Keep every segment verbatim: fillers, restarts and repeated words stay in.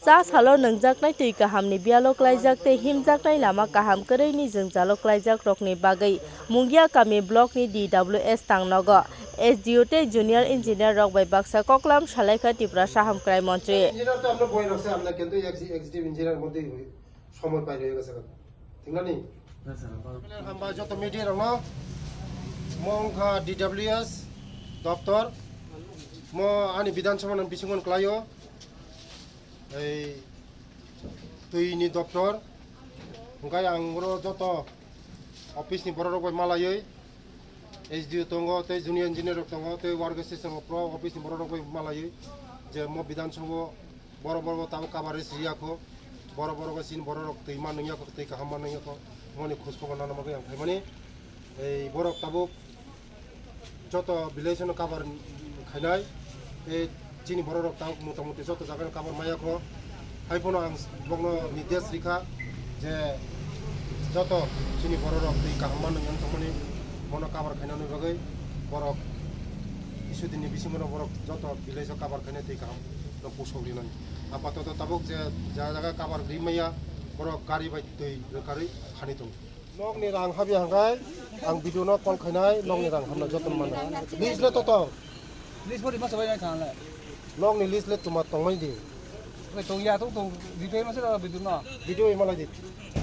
Cha salo nwngjaknai twi kahamni biyalo klaijak tei himjaknai lama kaham kwrwini jwngjalo klaijakrokni bagwi Mungia kami blockni D W S tangnogo S D O tei junior engineer rok bai baksa koklam salaikha Tiprasa hamkrai montri. Engineer to amra boi rakse amra kintu ex-, executive engineer moddhe সময় পাই রয়ে গেছে। ঠিক না নি? Hambai joto media rokno, mo wngkha D W S doptor, mo ani Bidhan Sabha ni bisingo klaio, ei twi ni doptor, hwnkhe ang oro joto office ni borok rok bai malaiwi, S D O tongo, tei junior engineer rok tongo, tei work station rok, pro office ni borok rok bai malaiwi, je mo Bidhan Sabha o borok borok tabuk kabar resi yakho, borok borok sin borok rok twi man nung yakho, twi kaham man nung yakho, moni khoj khobor nana bagwi ang phaimani. Ei borok tabuk joto village no kabar khainai, tei chini borok rok tabuk motamuti joto jaga no kabar maya kho. Hai phano ang bokno nirdesh rikha je joto chini borok rok twi kaham mano yang tongmani, bono kabar khainani bagwi borok isudini bisingo no borok joto village o kabar khainai twi kaham no pusok rinani. Apatoto tabuk je ja jaga kabar ri maya borok gari bai twi rwkarwi khani tongo. Nokni rang habya hangkai ang video no call khainai, nokni rang hamna joton mana. List le to tong. List body masa bai nai thang le. Nokni list le tuma tongmai di. Bai tong ya tong tong video masa video no. Video imalai di.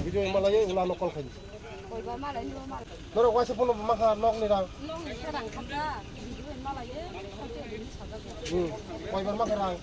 Video imalai ula no call khaini. Norok waisa phone makha nokni rang. Nokni rang khamda. Hmm. Koibar makha rang.